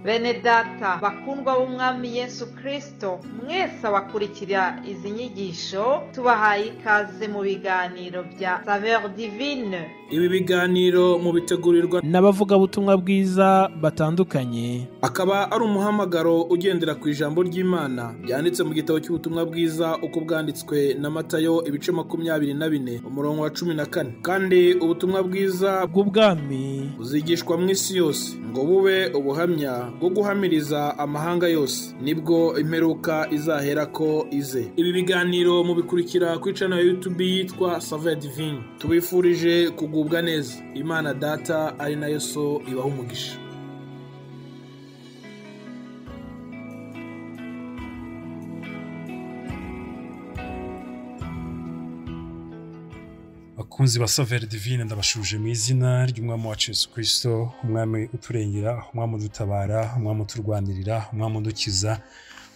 Bene data bakundwa b'Umwami Yesu Kristo, mwese abakurikira izi nyigisho tubahaye ikaze mu biganiro bya Saveur Divine. Ibi biganiro mu bitegurirwa n'abavugabutumwa bwiza batandukanye, akaba ari umuhamagaro ugendera ku ijambo ry'Imana ryanditse mu gitabo cy'ubutumwa bwiza uko bwanditswe na Matayo ibice 24 umurongo wa 14. Kandi ubutumwa bwiza bw'ubwami buzigishwa mu isi yose ngo bube ubuhamya bwo guhamiriza amahanga yose, nibwo imperuka izaherako ize. Ibi biganiro mubikurikira ku channel ya YouTube yitwa Saveur Divine. Tubifurije kugubwa neza. Imana Data ari nayo So ibaha umugisha. Bakunzi ba Saveur Divine, ndabashuje mu izina ry'Umwami wacu Yesu Kristo, Umwami uturengera, Umwami udutabara, Umwami uturwanirira, Umwami udukiza,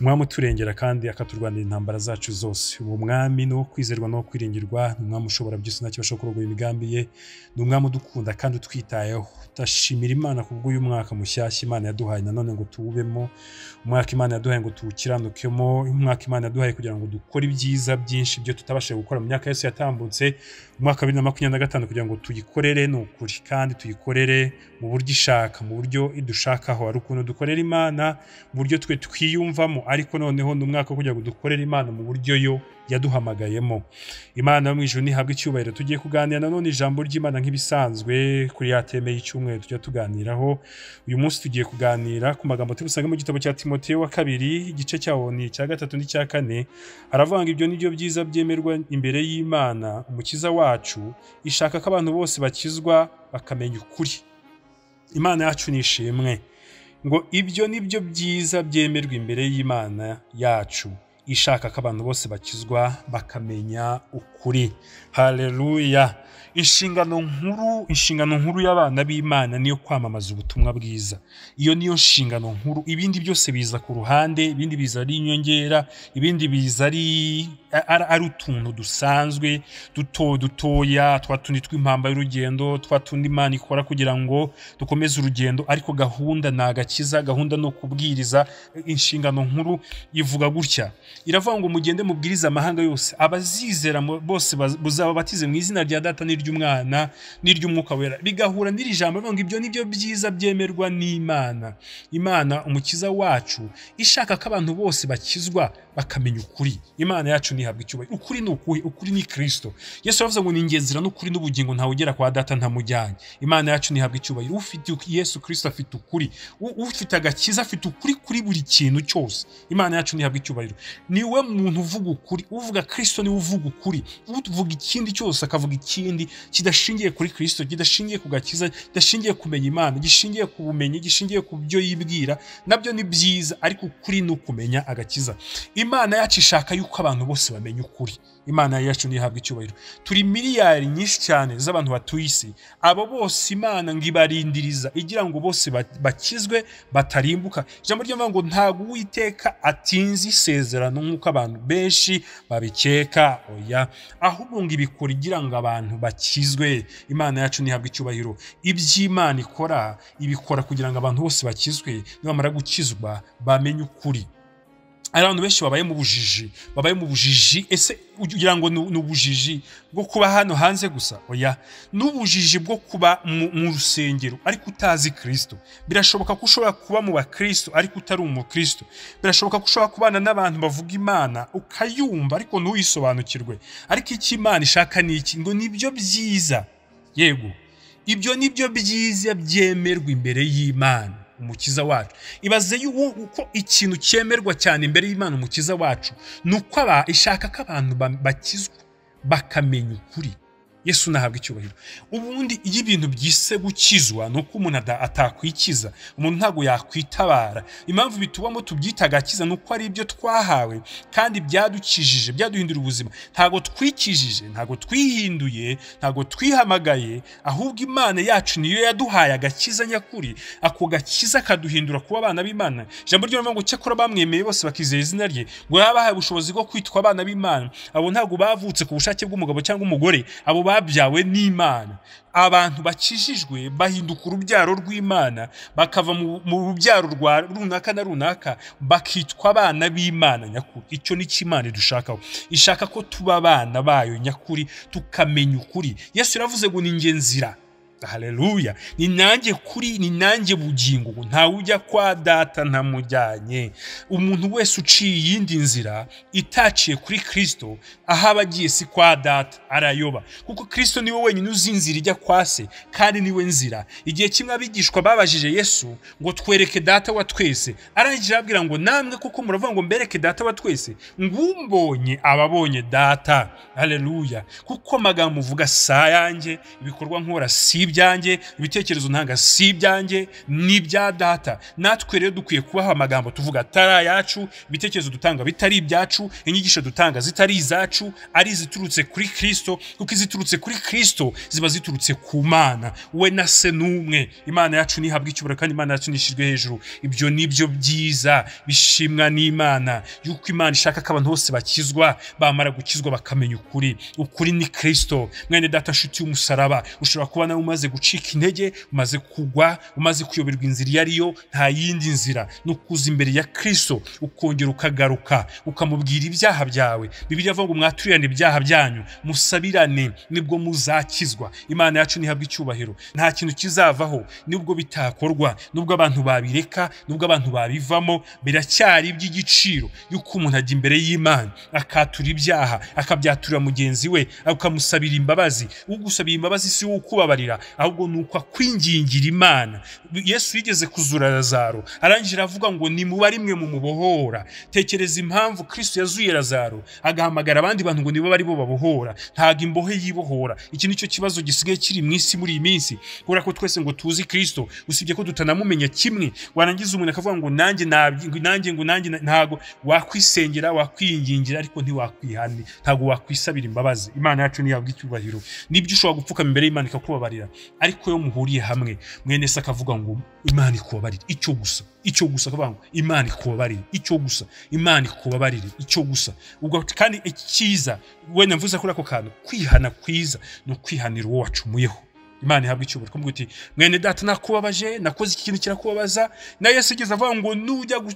Umwami uturengera kandi akaturwanira intambara zacu zose. Uwo Mwami ni uwo kwizerwa no kwiringirwa, ni Umwami ushobora byose, ntacyo bashobora kurogoya imigambi ye, ni Umwami udukunda kandi utwitayeho. Ndashimira Imana kubw'uyu mwaka mushyashya Imana yaduhaye nanone ngo tuwubemo, umwaka Imana yaduhaye ngo tuwukiranukemo, umwaka Imana yaduhaye kugira ngo dukore ibyiza byinshi byo tutabashije gukora mu myaka yose yatambutse, umwaka wa 2025 kugira ngo tuyikorere ni ukuri kandi tuyikorere mu buryo ishaka, mu buryo idushakaho. Ari ukuntu dukorera Imana mu buryo twe twiyumvamo, ariko noneho ni umwaka kugira ngo dukorere Imana mu buryo yo yaduhamagayemo. Imana yo mu ijuru nihabwe icyubahiro. Tugiye kuganira nanone ijambo ry'Imana nk'ibisanzwe kuri ya teme y'icyumweru tujya tuganiraho. Uyu munsi tugiye kuganira ku magambo tubusanga mu gitabo cya Timoteyo wa kabiri, igice cyawo ni icya 3 n'icya 4. Haravuga ngo ibyo nibyo byiza byemerwa imbere y'Imana umukiza wacu, ishaka ko abantu bose bakizwa bakamenya ukuri. Imana yacu nishimwe. Ngo ibyo nibyo byiza byemerwa imbere y'Imana yacu, ishaka ko abantu bose bakizwa bakamenya ukuri. Haleluya. Inshingano nkuru y'abana b'Imana niyo kwamamaza ubutumwa bwiza. Iyo niyo nshingano nkuru, ibindi byose biza ku ruhande, ibindi biza ari inyongera, ibindi biza ari utuntu dusanzwe duto dutoya, twa tundi tw'impamba y'urugendo, twa tundi Imana ikora kugira ngo dukomeze urugendo, ariko gahunda ni agakiza, gahunda no kubwiriza. Inshingano nkuru ivuga gutya, iravuga ngo mugende mubwirize amahanga yose, abazizera bose buzababatize mu izina rya Data n'iry'Umwana n'iry'Umwuka Wera. Bigahura n'iri jambo rivuga ngo ibyo nibyo byiza byemerwa n'Imana. Imana umukiza wacu ishaka ko abantu bose bakizwa bakamenya ukuri. Imana yacu nihabwa icyubahiro. Ukuri ni ukuhe? Ukuri ni Kristo. Yesu yavuze ngo ni ingenzira n'ukuri n'ubugingo, ntawe ugera kwa Data ntamujyanye. Imana yacu nihabwa icyubahiro. Ufite Yesu Kristo afite ukuri, ufite agakiza afite ukuri kuri buri kintu cyose. Imana yacu nihabwa icyubahiro. Niwe muntu uvuga ukuri, uvuga Kristo niwe uvuga ukuri. Uvuga ikindi cyose akavuga ikindi kidashingiye kuri Kristo, kidashingiye ku gakiza, kidashingiye kumenya Imana, gishingiye ku bumenyi, gishingiye ku byo yibwira, nabyo ni byiza, ariko ukuri ni ukumenya agakiza. Imana yacu ishaka yuko abantu bose bamenya ukuri. Imana yacu nihabwa icyubahiro. Turi miliyari nyinshi cyane z'abantu batuye isi, abo bose Imana ngo ibarindiriza igira ngo bose bakizwe batarimbuka. Ijambo ry'Imana ngo ntago Uwiteka atinze isezerano nk'uko abantu benshi babikeka, oya, ahubwo ngo ibikora igira ngo abantu bakizwe. Imana yacu nihabwa icyubahiro. Iby'Imana ikora ibikora kugira ngo abantu bose bakizwe, nibamara gukizwa bamenye ukuri. Hari abantu benshi babaye mu bujiji, Ese ugira ngo ni ubujiji bwo kuba hano hanze gusa? Oya, n'ubujiji bwo kuba mu rusengero ariko utazi Kristo. Birashoboka ko ushobora kuba mu bakristo ariko utari umukristo. Birashoboka ko ushobora kubana n'abantu bavuga Imana ukayumva ariko ntuyisobanukirwe. Ariko icyo Imana ishaka ni iki? Ngo nibyo byiza. Yego, ibyo nibyo byiza byemerwa imbere y'Imana umukiza wacu. Ibaze uko ikintu cyemerwa cyane imbere y'Imana umukiza wacu nuko aba ishaka ko abantu bakizwa bakamenya ukuri. Yesu nahabwa icyubahiro. Ubundi iyo ibintu byise gukizwa nuko umuntu atakwikiza, umuntu ntago yakwitabara. Impamvu bitubamo tubyita agakiza nuko ari ibyo twahawe kandi byadukijije, byaduhindura ubuzima. Ntago twikijije, ntago twihinduye, ntago twihamagaye, ahubwo Imana yacu niyo yaduhaye agakiza nyakuri. Ako gakiza kaduhindura kuba abana b'Imana. Ijambo ry'Imana ngo cyakora bamwemeye bose bakizera izina rye, ngo yabahaye ubushobozi bwo kwitwa abana b'Imana. Abo ntago bavutse ku bushake bw'umugabo cyangwa umugore, abo babyawe n'Imana. Abantu bakijijwe bahinduka urubyaro rw'Imana, bakava mu rubyaro rwa runaka na runaka, bakitwa abana b'Imana nyakuri. Icyo ni cyo Imana idushakaho. Ishaka ko tuba abana bayo nyakuri, tukamenya ukuri. Yesu yaravuze ngo ni njye nzira. Haleluya. Ni nanjye kuri, ni nanjye bugingo, ntawe ujya kwa data ntamujyanye. Umuntu wese uciye iyindi nzira itaciye kuri Kristo, aho aba agiye si kwa data, arayoba. Kuko Kristo niwe wenyine uzi inzira ijya kwa se, kandi niwe nzira. Igihe kimwe abigishwa babajije Yesu ngo twereke data wa twese, arangije ababwira ngo namwe kuko muravuga ngo mbereke data wa twese, ngumbonye ababonye data. Haleluya. Kuko amagambo uvuga si ayanjye, ibikorwa nkora si ibyanjye, ibitekerezo ntanga si ibyanjye, ni ibya data. Natwe rero dukwiye kubaho amagambo tuvuga atari ayacu, ibitekerezo dutanga bitari ibyacu, inyigisho dutanga zitari izacu, ari iziturutse kuri Kristo, kuko iziturutse kuri Kristo ziba ziturutse ku Mana. We na se n'umwe. Imana yacu nihabwa icyubahiro kandi Imana yacu nishirwe hejuru. Ibyo nibyo byiza bishimwa n'Imana, yuko Imana ishaka ko abantu bose bakizwa, bamara gukizwa bakamenya ukuri. Ukuri ni Kristo. Mwene data nshuti y'umusaraba, ushobora kuba nawe umaze gucika intege, umaze kugwa, umaze kuyoberwa inzira iyo ariyo, nta yindi nzira no kuza imbere ya Kristo, ukongera ukagaruka ukamubwira ibyaha byawe. Bibiliya ivuga ngo mwaturirane ibyaha byanyu, musabirane, nibwo muzakizwa. Imana yacu nihabwa icyubahiro. Nta kintu kizavaho nubwo bitakorwa, nubwo abantu babireka, nubwo abantu babivamo, biracyari iby'igiciro yuko umuntu ajya imbere y'Imana akatura ibyaha, akabyaturira mugenzi we, akamusabira imbabazi. Ugusabira imbabazi si wowe ukubabarira, ahubwo nuko akwingingira Imana. Yesu yigeze kuzura Lazaro, arangije aravuga ngo ni muba rimwe mu mubohora. Tekereza impamvu Kristo yazuye Lazaro, agahamagara abandi bantu ngo nibo bari bo babohora. Ntago imbohe yibohora. Iki nicyo kibazo gisigaye kiri mu isi muri iyi minsi, kubera ko twese ngo tuzi Kristo, usibye ko tutanamumenya kimwe. Warangiza umuntu akavuga ngo nanjye nanjye ngo nanjye. Ntago wakwisengera, wakwingingira, ariko ntiwakwihana, ntago wakwisabira imbabazi. Imana yacu nihabwa icyubahiro. Nibyo ushobora gupfukama imbere y'Imana ikakubabarira, ariko yo muhuriye hamwe mwene se akavuga ngo Imana ikubabarire icyo gusa, icyo gusa, akavuga ngo Imana ikubabarire icyo gusa, Imana ikubabarire icyo gusa. Ubwo kandi icyiza wenda mvuze kuri ako kantu, kwihana kwiza no kwihanira uwo wacumuyeho. Imana ihabwa icyubahiro. Kumubwira uti mwene data nakubabaje, nakoze iki kintu kirakubabaza. Na Yesu igeze avuga ngo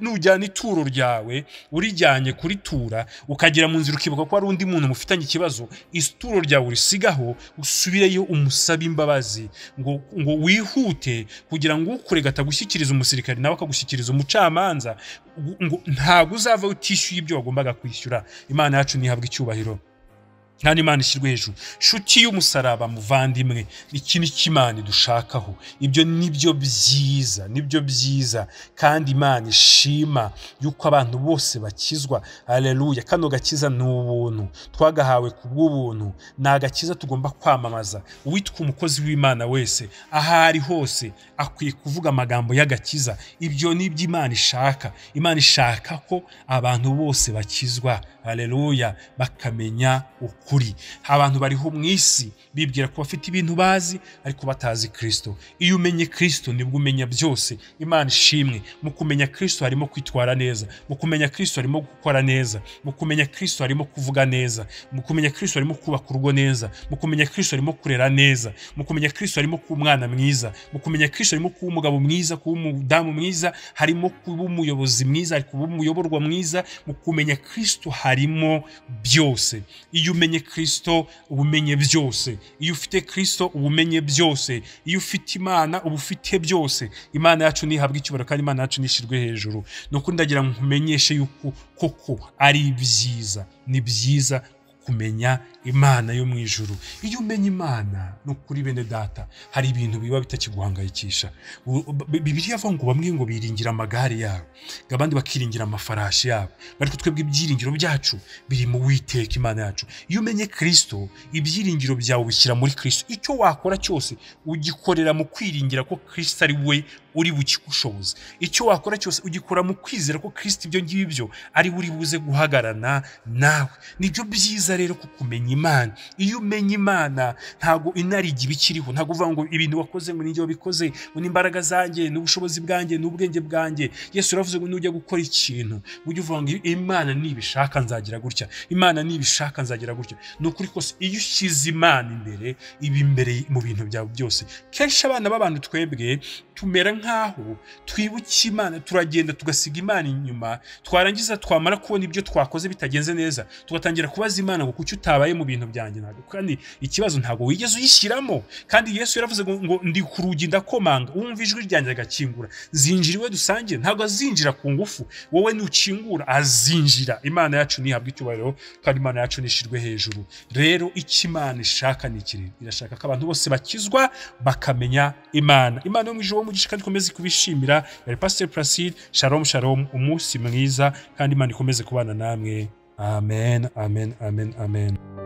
nujyana ituro ryawe urijyanye kuritura, ukagera mu nzira ukibuka ko ari undi muntu mufitanye ikibazo, ituro ryawe urisigaho usubireyo umusabe imbabazi, ngo wihute kugira ngo ukurega atagushyikiriza umusirikari nawe akagushyikiriza umucamanza, ngo ntabwo uzava utishyuye ibyo wagombaga kwishyura. Imana yacu nihabwa icyubahiro kandi Imana ishyirwe hejuru. Shuti y'umusaraba muvandimwe, iki ni Imana idushakaho. Ibyo nibyo byiza, nibyo byiza, kandi Imana ishima yuko abantu bose bakizwa. Haleluya. Kano gakiza ni ubuntu twagahawe ku bw'ubuntu, ni agakiza tugomba kwamamaza. Uwitwa umukozi w'Imana wese aho ari hose akwiye kuvuga amagambo y'agakiza. Ibyo nibyo Imana ishaka. Imana ishaka ko abantu bose bakizwa. Haleluya. Bakamenya ukuri. Abantu bariho mu isi bibwira ko bafite ibintu bazi, ariko batazi Kristo. Iyo umenye Kristo nibwo umenya byose. Imana ishimwe. Mu kumenya Kristo harimo kwitwara neza, mu kumenya Kristo harimo gukora neza, mu kumenya Kristo harimo kuvuga neza, mu kumenya Kristo harimo kubaka urugo neza, mu kumenya Kristo harimo kurera neza, mu kumenya Kristo harimo kuba umwana mwiza, mu kumenya Kristo harimo kuba umugabo mwiza, kuba umudamu mwiza, harimo kuba umuyobozi mwiza, kuba umuyoborwa mwiza. Mu kumenya Kristo harimo byose. Iyo umenye Kristo ubumenye byose. Iyo ufite Kristo ubumenye byose. Iyo ufite Imana uba ufite byose. Imana yacu nihabwa icyubahiro kandi Imana yacu nishirwe hejuru. Nuko ndagira ngo nkumenyeshe yuko koko ari byiza, ni byiza kumenya Imana yo mu ijuru. Iyo umenye Imana, nukuri bene data, hari ibintu biba bitakiguhangayikisha. Bibiliya ivuga ngo bamwe ngo biringira amagare yabo, abandi bakiringira amafarashi yabo, ariko twebwe ibyiringiro byacu biri mu Uwiteka Imana yacu. Iyo umenye Kristo, ibyiringiro byawe ubishyira muri Kristo. Icyo wakora cyose ugikorera mu kwiringira ko Kristo ari we uri bukikushoboze. Icyo wakora cyose ugikora mu kwizera ko Kristo ibyo ngibyo ari buri buze guhagararana nawe. Nibyo byiza rero kukumenya Imana. Iyo umenya Imana ntago inarijye ibikiriho, ntago uvuga ngo ibintu wakoze ngo ninjye wabikoze, ngo n'imbaraga zanjye, n'ubushobozi bwanjye, n'ubwenge bwanjye. Yesu yaravuze ngo nujya gukora ikintu ujye uvuga ngo Imana nibishaka nzagira gutya, Imana nibishaka nzagira gutya. Ni ukuri kose iyo ushyize Imana imbere, iba imbere mu bintu byawe byose. Kenshi abana b'abantu twebwe tumera nkaho twibuka Imana, turagenda tugasiga Imana inyuma, twarangiza twamara kubona ibyo twakoze bitagenze neza tugatangira kubaza Imana ngo kuki utabaye mu bintu byanjye. Ntabwo kandi ikibazo ntabwo wigeze uyishyiramo. Kandi Yesu yaravuze ngo ndi ku rugi ndakomanga, wumva ijwi ryanjye agakingura, zinjira iwe dusangire. Ntabwo azinjira ku ngufu, wowe nukingura azinjira. Imana yacu nihabwe icyubahiro kandi Imana yacu nishirwe hejuru. Rero icyo Imana ishaka ni iki? Irashaka ko abantu bose bakizwa bakamenya Imana. Imana yo mu ijuru umugisha kandi ikomeze kubishimira. Yari Pastor Placide. Shalom shalom, umunsi mwiza kandi Imana ikomeze kubana namwe. Amen, amen, amen, amen.